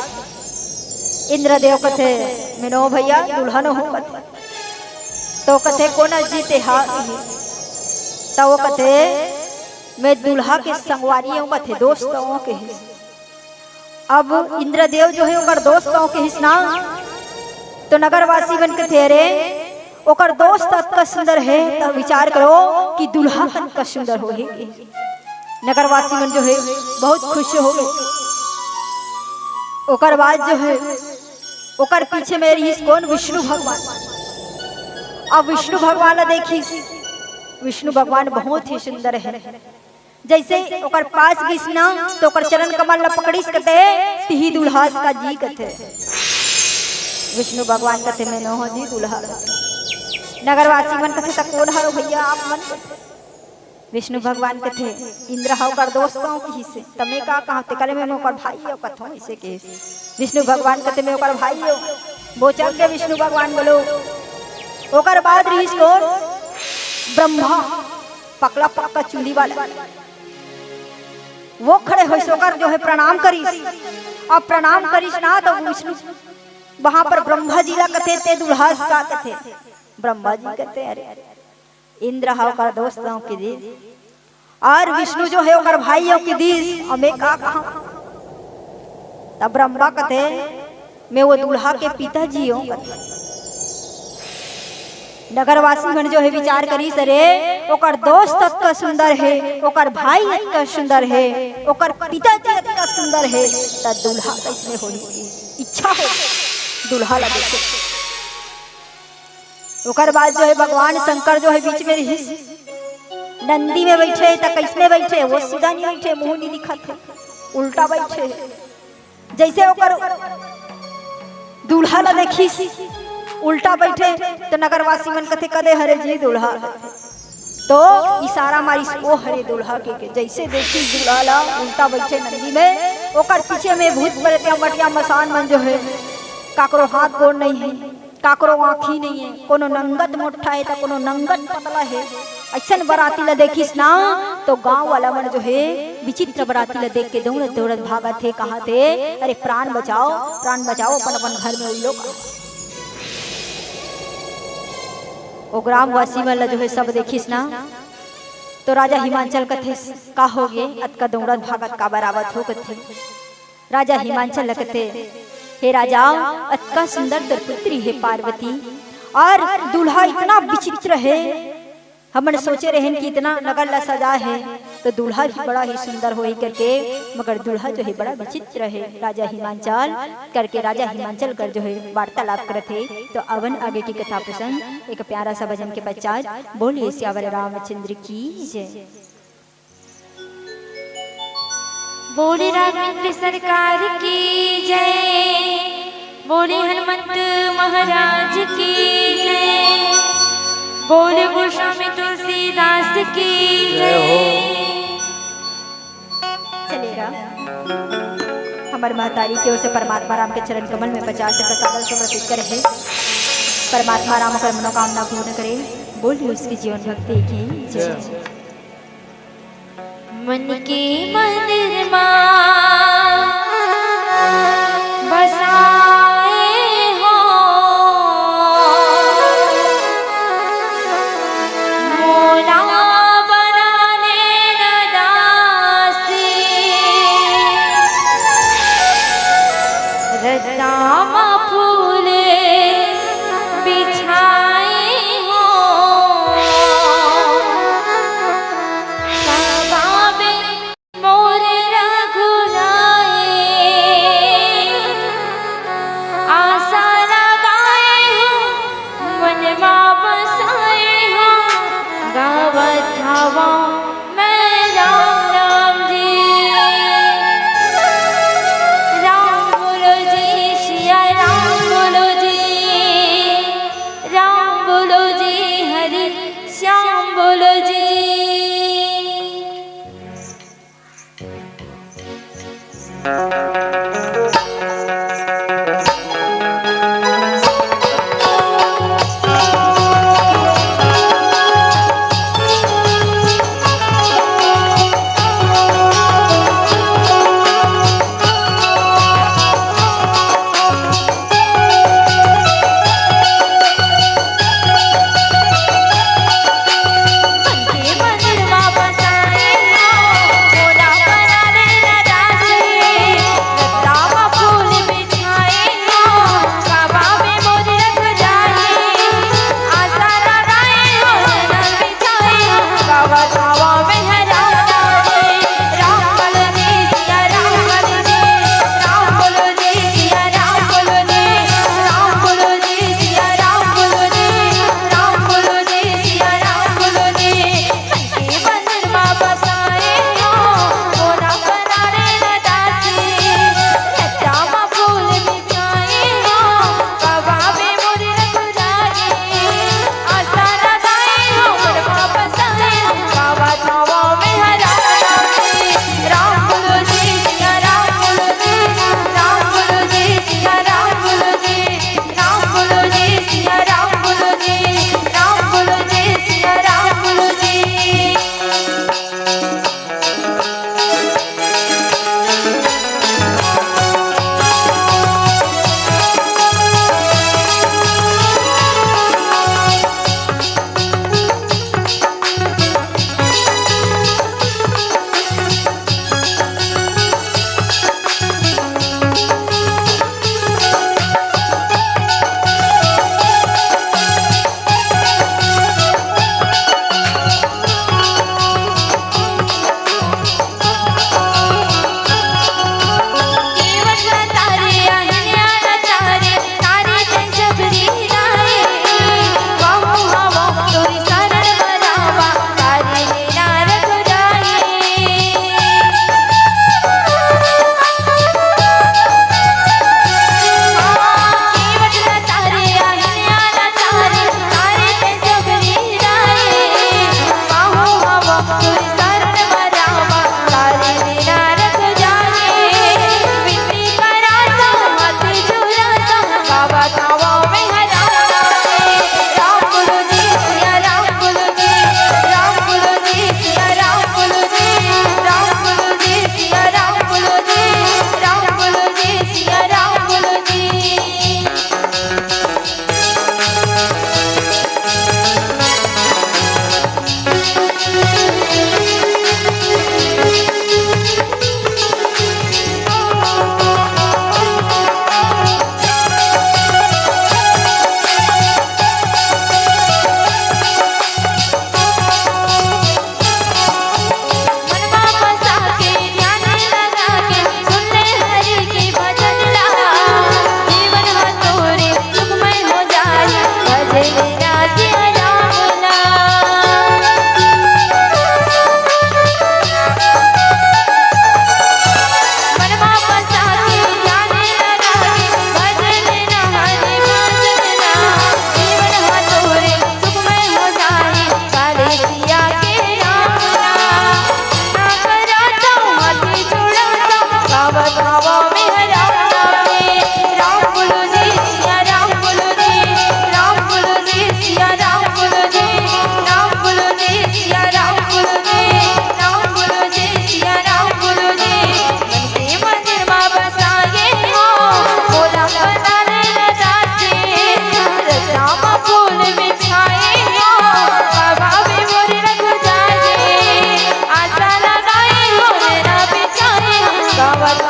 इंद्रदेव कथे, "मिनो भैया, दुल्हन हो," कथे। तो कथे, "कोन अज्जी तेहा?" कही। तो वो कथे, "मैं दुल्हा के संगवारी हूँ," कथे, "दोस्त हूँ," कही। अब इंद्रदेव जो हे ओकर दोस्त हूँ कहिस ना, तो नगरवासी मन कथे, "अरे, ओकर दोस्त अतका सुंदर हे, त विचार करो कि दुल्हा कतका सुंदर होही।" नगरवासी मन जो हे बहुत खुश हो गे। ओकर बाद जो हे ओकर पीछे में रिहिस कौन? विष्णु भगवान। अब विष्णु भगवान ला देखिस, विष्णु भगवान बहुत ही सुंदर हे। जैसे ओकर पास गिस ना, तो ओकर चरण कमल ला पकड़िस, कथे, "तिही दुल्हा अस्ताग जी," कथे। विष्णु भगवान कथे, "मैं नोहूं जी दुल्हा।" नगरवासी मन कथे, "त कोन हरो भैया आप मन?" विष्णु भगवान कथे, "इंद्र हा ओकर दोस्त हूँ," कहिसे, "त मैं का कहूँ, तेकरे में ओकर भाई हूँ," कथों, ऐसे कहिसे। विष्णु भगवान कथे, "मैं ओकर भाई हूँ।" बोचन के विष्णु भगवान बोलो। ओकर बाद रिहिस कौन? ब्रह्मा, पकला पक्का चूंदी वाला। वो खड़े होइस, ओकर जो हे प्रणाम करिस। अब प्रणाम करिस ना, तो विष्णु वहां पर ब्रह्मा जी ला कथे, "ते दुल्हा अस्ताग," कथे। ब्रह्मा जी कथे, "अरे, इंद्र हा ओकर दोस्त हूँ," कहिस, और विष्णु जो हे ओकर भाई हूँ कहिस, "अब मैं का कहूँ?" तब ब्रह्मा कथे, "मैं वो दुल्हा के पिताजी हूँ," कथे। नगरवासी मन जो हे विचार करिस, "अरे, ओकर दोस्त अतका सुंदर हे, ओकर भाई अतका सुंदर हे, ओकर पिताजी अतका सुंदर हे, त दुल्हा कइसने होही?" इच्छा हो दुल्हा ला देखे। ओकर बाद जो हे भगवान शंकर जो हे बीच में रिहिस, नंदी में बइठे हे, त कइसने बइठे? वो सीधा नइ बइठे, मुंह नइ दिखत हे, उल्टा बइठे हे। जइसे ओकर दूल्हा ला देखिस, उल्टा बइठे, त नगरवासी मन कथे, "कदे हरे जी दूल्हा?" तो इशारा मारिस, "ओ हरे दूल्हा," कहिके। जइसे देखिस दूल्हा ला उल्टा बइठे नंदी में, ओकर पीछे में भूत प्रेत या मटिया मसान मन जो हे, काकरो हाथ गोड़ नइ हे, काकरो आँखी नइ हे, कोनो नंगत मोट्ठा हे त कोनो नंगत पतला हे। अइसन बराती ला देखिस ना, तो गांव वाला मन जो हे विचित्र बराती ला देख के दौड़त दौड़त भागत हे, कहत हे, "अरे प्राण बचाओ, प्राण बचाओ, अपन अपन घर में उइलो।" ओ ग्रामवासी मन ला जो हे सब देखिस ना, तो राजा हिमांचल कथे, "का होगे, अतका दौड़त भागत काबर आवत हो?" कथे। राजा हिमांचल ल कथे, "हे राजा, अतका सुंदर तोर पुत्री हे पार्वती, और दूल्हा इतना विचित्र हे, हमन सोचे रहेन कि इतना नगर ला सजा हे, तो दूल्हा भी बड़ा ही सुंदर होही करके, मगर दूल्हा जो हे बड़ा विचित्र हे राजा हिमांचल," करके राजा हिमांचल कर जो हे वार्तालाप करत हे। तो अवन आगे की कथा प्रसंग एक प्यारा सा भजन के पश्चात। बोलिए सियावर रामचंद्र की जय। बोले राघवेंद्र सरकार की जय, बोले हनुमंत महाराज की जय, बोले गोस्वामी तुलसीदास की जय हो। जय। चलेगा, हमारे महतारी की ओर से परमात्मा राम के चरण कमल में पचास रुपये कागज समर्पित करे हे। परमात्मा राम ओकर मनोकामना पूर्ण करे। बोलिए उसकी जीवन भक्ति की जय। जय। मन के मंदिर मा बसाए हो, मोला बनाने न दासी। रद्दा मा फूल बिछाए हो, कब आबे मोर रघुराई। आसा लगाए हो, मन मा बसाए हो, गावत हवं मैं राम नाम जी। राम बोलो जी, सिया राम बोलो जी, राम बोलो जी, हरि श्याम बोलो जी।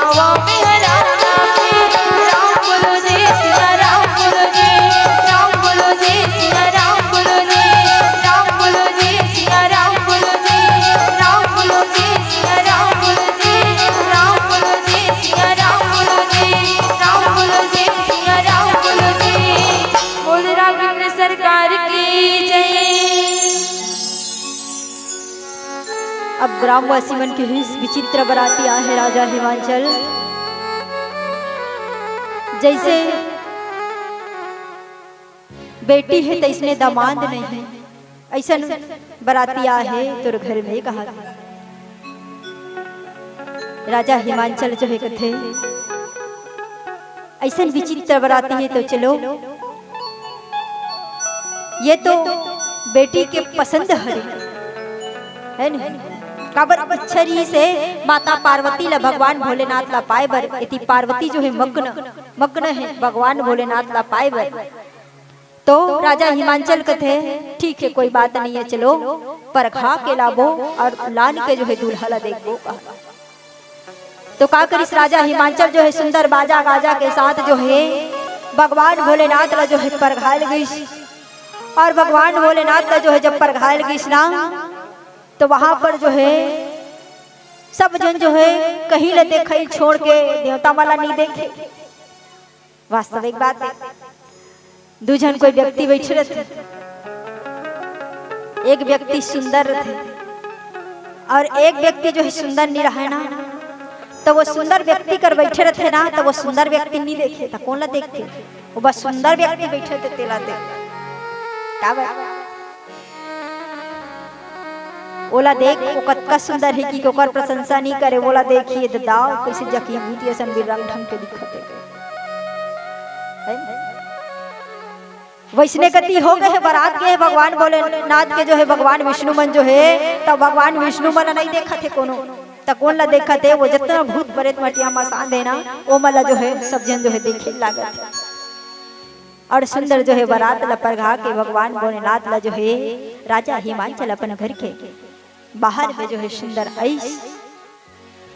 राम बोलो जय सिया राम बोलो जय, राम बोलो जय सिया राम बोलो जय, राम बोलो जय सिया राम बोलो जय, राम बोलो जय सिया राम बोलो जय, राम बोलो जय सिया राम बोलो जय, राम बोलो जय सिया राम बोलो जय। बोल राघवेंद्र सरकार की जय। अब ग्रामवासी मन के हिस विचित्र बराती आहे राजा हिमांचल। जैसे बेटी हे तैसने दामाद नहीं हे, ऐसन बराती आहे तोर घर में कहा। राजा हिमांचल जो हे कथे, ऐसन विचित्र बराती हे तो चलो, ये तो बेटी के पसंद हरे, है न? काबर इच्छा रहिस हे माता पार्वती ला भगवान भोलेनाथ ला पाए बर, एती पार्वती जो हे मग्न, मग्न हे भगवान भोलेनाथ ला पाए बर। तो राजा हिमांचल कथे, ठीक है, कोई बात नहीं है, चलो परघा के लाबो और लान के जो है दूल्हा ला देखबो कहा। तो का करिस राजा हिमांचल जो है सुंदर बाजा गाजा के साथ जो है भगवान भोलेनाथ ला जो है परघायल गइस। और भगवान भोलेनाथ ला जो है जब परघायल गइस ना, तो वहां पर जो है सब जन जो है कहीं ला देखई छोड़ के देवता मन ला नहीं देखे। वास्तविक बात है, दू झन कोई व्यक्ति बैठे रहते, एक व्यक्ति सुंदर रहते और एक व्यक्ति जो है सुंदर नहीं रहे ना, तो वो सुंदर व्यक्ति कर बैठे रहते ना, तो वो सुंदर व्यक्ति नहीं देखे, तो कौन ला देखते? वो बस सुंदर व्यक्ति बैठे रहते, तेला देख। का बात? ओला देख, वो कतका सुंदर हे कि ओकर प्रशंसा नहीं करे, ओला देखिए तो दाव कैसे जकी भूत असन भी रंग ढंग के दिखत हे। है ना? वैसने गति हो गए हे, बरात के हे भगवान भोलेनाथ के जो है भगवान विष्णु मन जो है, तब भगवान विष्णु मन नहीं देखत हे कोनो, त कौन ला देखत हे? वो जितना भूत प्रेत मटिया मसान हे ना, वो मन ला जो है सब जन जो है देखे लागत हे। और सुंदर जो है बरात ला परघा के भगवान भोलेनाथ ला जो है राजा हिमांचल अपन घर के बाहर में जो है सुंदर आइस।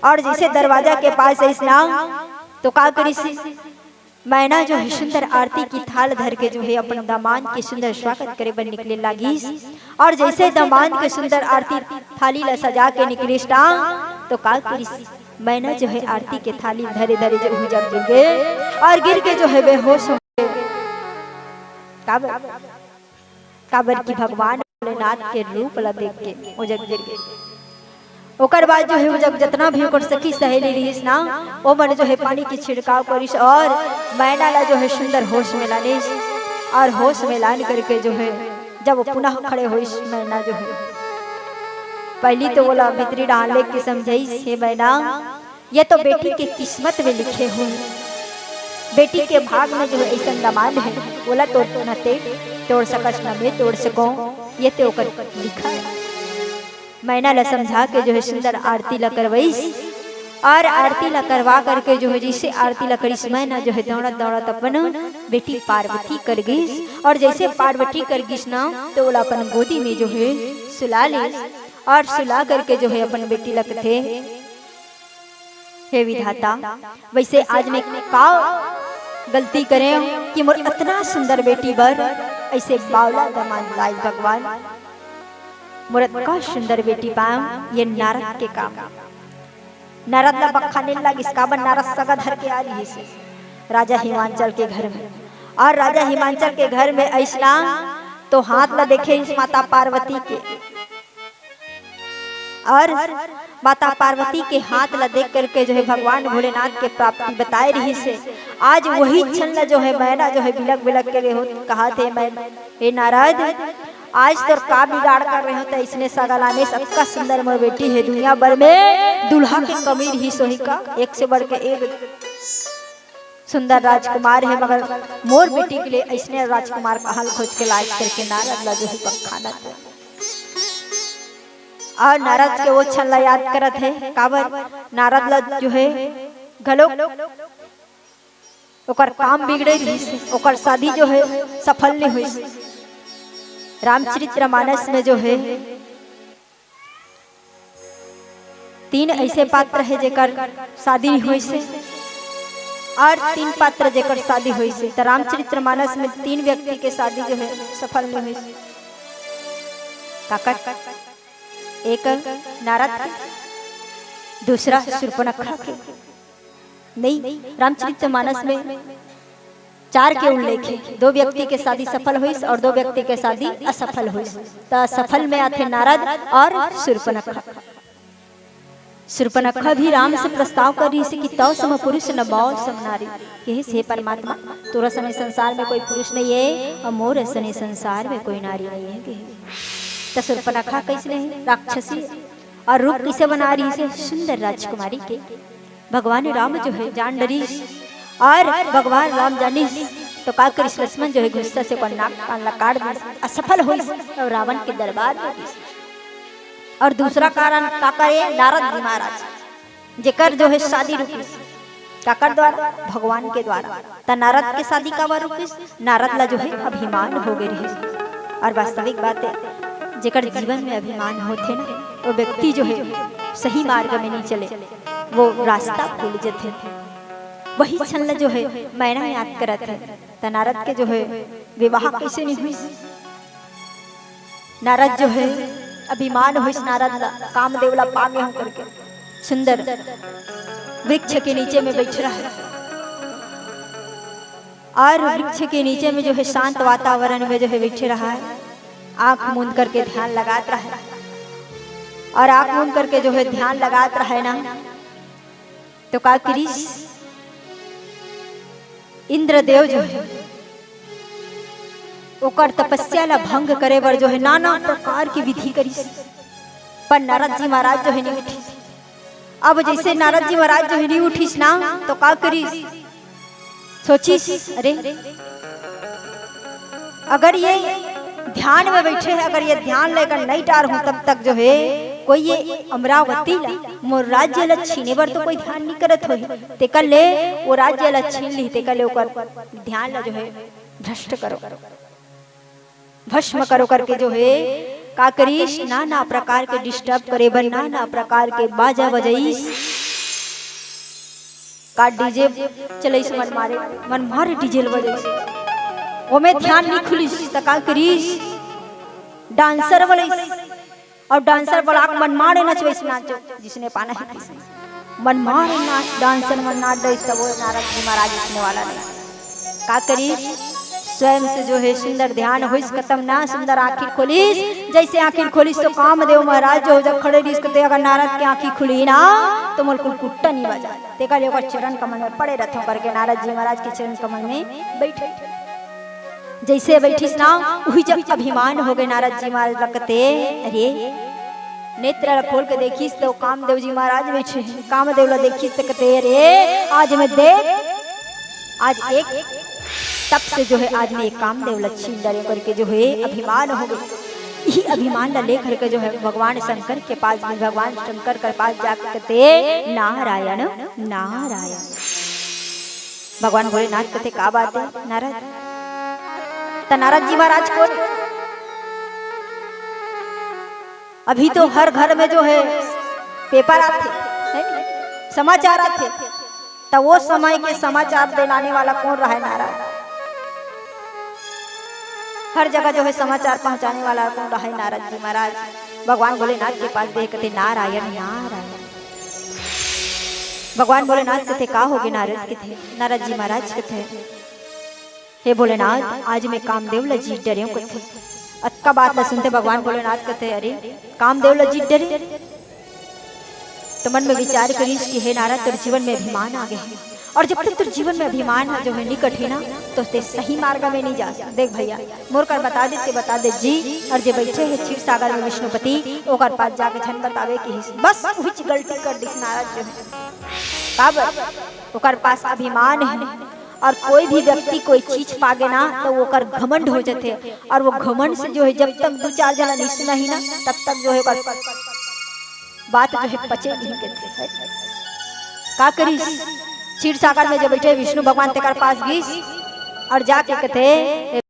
और जैसे दरवाजा के पास आइस ना, तो का करिस? मैना जो है सुंदर आरती की थाल धर के जो है अपन दामाद के सुंदर स्वागत करे बर निकले लागिस। और जैसे दामाद के सुंदर आरती थाली ला सजा के निकलिस ना, तो का करिस? मैना जो है आरती के थाली धरे धरे जो है जब गिर गे और गिर के जो है बेहोश हो गे। काबर? काबर कि भगवान भोलेनाथ के रूप ला देख के वो जब गिर गे। ओकर बाद जो है वो जब जतना भी ओकर सखी सहेली रहिस ना, वो मन जो है पानी के छिड़काव करिस और मैना ला जो है सुंदर होश में लानिस। और होश में लान करके जो है जब वो पुनः खड़े होइस मैना जो है, पहली तो ओला भीतरी डाहर लेके समझाइस, हे मैना, ये तो बेटी के किस्मत में लिखे हुए, बेटी के भाग में जो है ऐसन दामाद है, ओला तो न ते तोड़ सकस न मैं तोड़ सकों, ये ते ओकर लिखा है। मैना ला समझा के जो है सुंदर आरती ला करवाइस और आरती ला करवा करके जो है जैसे आरती ला करिस मैना जो है दौड़त दौड़त अपन बेटी पार्वती कर गिस। और जैसे पार्वती कर गिस ना, तो ओला अपन गोदी में जो है सुला लिस और सुला करके जो है अपन बेटी ला कथे, हे विधाता, वैसे आज मैं का गलती करेंव कि मोर अतना सुंदर बेटी बर ऐसे बावला दामाद लाइस भगवान। मोर अतका सुंदर बेटी पाएंव, ये नारद के काम। नारद ला बखाने लागिस, काबर नारद सगा धर के आ रहिस राजा हिमांचल के घर में। और राजा हिमांचल के घर में आइस ना, तो हाथ ला देखे इस माता पार्वती के। और माता पार्वती के हाथ ला देख करके जो है भगवान भोलेनाथ के प्राप्ति बताए रहिस हे। आज वही क्षण ला जो है मैना जो है बिलक बिलक के रे हो कहा थे, मैं, हे नारद, आज तोर का बिगाड़ कर रहे हो, तो इसने सगा लाने सबका सुंदर मोर बेटी है, दुनिया भर में दूल्हा के कमी रहिस होही का, एक से बढ़ के एक सुंदर राजकुमार है, मगर मोर बेटी के लिए ऐसने राजकुमार कहाँ खोज के लाए करके नारद ला जो है बखानत हे। और नारद के वो क्षण ला याद करत हे, काबर नारद ला जो है घलो ओकर काम बिगड़े रहिस, ओकर शादी जो है सफल नहीं हुई। रामचरित्र मानस में जो है तीन ऐसे पात्र हे जेकर शादी नहीं होइस हे, और तीन पात्र जेकर शादी होइस हे। त रामचरितमानस में तीन व्यक्ति के शादी जो हे सफल नहीं होइस हे। काकर? एक नारद के, दूसरा शूर्पणखा के। नहीं, रामचरितमानस में चार के उल्लेख हे। दो व्यक्ति के शादी सफल होइस और दो व्यक्ति के शादी असफल होइस। त असफल में आथे नारद और शूर्पणखा। शूर्पणखा भी राम से प्रस्ताव करिस कि "तव सम पुरुष न मौ सम नारी।" कहिस, "हे परमात्मा, तोर सने संसार में कोई पुरुष नहीं हे और मोर सने संसार में कोई नारी नहीं हे," कहिस। त शूर्पणखा कइसने हे? राक्षसी। और रूप कइसे बना रहिस हे? सुंदर राजकुमारी के। भगवान राम जो हे जान डरिस और भगवान राम जानिस, त का करिस? लक्ष्मण जो हे गुस्सा से ओकर नाक कान ला काट दिस, असफल होइस और रावण के दरबार में दिस। और दूसरा कारण काकर हे? नारद जी महाराज, जेकर जो हे शादी रुकिस, काकर द्वारा? भगवान के द्वारा। त नारद के शादी काबर रुकिस? नारद ला जो हे अभिमान हो गे रहिस। और वास्तविक बात हे, जेकर जीवन में अभिमान होथे ना, वो व्यक्ति जो हे सही मार्ग में नहीं चले, वो रास्ता भूल जथे। वही क्षण ला जो हे मैना याद करत हे। त नारद के जो हे विवाह कइसे नहीं होइस? नारद जो हे अभिमान होइस नारद ला, कामदेव ला पागे हूँ करके। सुंदर वृक्ष के नीचे में बैठ रहा हे और वृक्ष के नीचे में जो हे शांत वातावरण में जो हे बैठे रहा हे, आंख मूंद करके ध्यान लगात रहा हे। और आंख मूंद करके जो हे ध्यान लगात रहा हे ना, त का करिस? इंद्रदेव जो हे ओकर तपस्या ला भंग करे बर जो हे नाना प्रकार के विधि करिस, पर नारद जी महाराज जो हे नहीं उठिस। अब जइसे नारद जी महाराज जो हे नहीं उठिस ना, त का करिस? सोचिस, "अरे, अगर ये ध्यान में बैठे हे, अगर ये ध्यान लेकर नहीं टार हूँ, तब तक जो हे कोई ये अमरावती ला, मोर राज्य ला छीने बर तो कोई ध्यान नहीं करत होही।" तेकर ले वो राज्य ला छीन लिही, तेकर ले ओकर ध्यान ला जो हे भ्रष्ट करो, भस्म करो करके जो हे का करिस, नाना प्रकार के disturb करे बर, नाना प्रकार के बाजा बजाइस, का DJ चलाइस, मन मारे, मन मारे DJ ल बजाइस। ओमे ध्यान नहीं खुलिस, त का करिस, dancer बलाइस। और dancer बला के मन मारे नचवाइस, नाचो, जिसने पाना है किसने। मन मारे नाच, dancer मन नाच डरिस, तब वो नारद जी महाराज उठने वाला नहीं। का करिस? स्वयं से जो हे सुंदर ध्यान होइस, कतक ना सुंदर आंखी खोलिस। जइसे आंखी खोलिस त कामदेव महाराज जो जब खड़े रहिस, कथे, "अगर नारद के आंखी खुलही ना, त मोला कुल कुट्टा नहीं बजा।" तेकर ले ओकर चरण कमल में पड़े रथों करके नारद जी महाराज के चरण कमल में बैठे। जइसे बैठिस ना, उही जग अभिमान हो गे नारद जी महाराज ला, कथे, "अरे," नेत्र ला खोल के देखिस त कामदेव जी महाराज बैठे हे। कामदेव ला देखिस त कथे, "अरे, आज मैं देख, आज एक तप से जो हे, आज मैं एक कामदेव ला छीन डारे," करके जो हे अभिमान हो गे। इही अभिमान ला लेकर के जो हे भगवान शंकर के पास गे, भगवान शंकर के पास जाके कथे, "नारायण, नारायण।" भगवान भोलेनाथ कथे, "का बात हे नारद?" त नारद जी महाराज कोन? अभी तो हर घर में जो हे paper आथे, है नी? समाचार आथे, त वो समय के समाचार देलाने वाला कोन रहे नारद? हर जगह जो हे समाचार पहुंचाने वाला कोन रहे? नारद जी महाराज। भगवान भोलेनाथ के पास गे कथे, "नारायण, नारायण।" भगवान भोलेनाथ कथे, "का हो गे नारद?" कथे, नारद जी महाराज कथे, "हे भोलेनाथ, आज मैं कामदेव ला जीत डरेंव," कथे। अतका बात ला सुनते भगवान भोलेनाथ कथे, "अरे, कामदेव ला जीत डरे?" त मन में विचार करिस कि हे नारद, तोर जीवन में अभिमान आ गे हे, और जब तक तोर जीवन में अभिमान ह जो हे निकट हे ना, त तें सही मार्ग में नहीं जा सकत। देख भैया, मोर कर बता दे, तें बता दे जी, और जे बैठे हे क्षीर सागर में विष्णुपति, ओकर पास जाके झन बतावे किहिस, बस उहिच गलती कर दिस नारद जो हे। काबर? ओकर पास अभिमान हे, और कोई भी व्यक्ति कोई चीज पागे ना, त ओकर घमंड हो जाथे, और वो घमंड से जो हे, जब तक दू चार झन नहीं सुनाही ना, तब तक जो हे ओकर बात जो हे पचे नहीं कथे। का करिस? क्षीर सागर में जब बैठे विष्णु भगवान तेकर पास गिस और जाके कथे,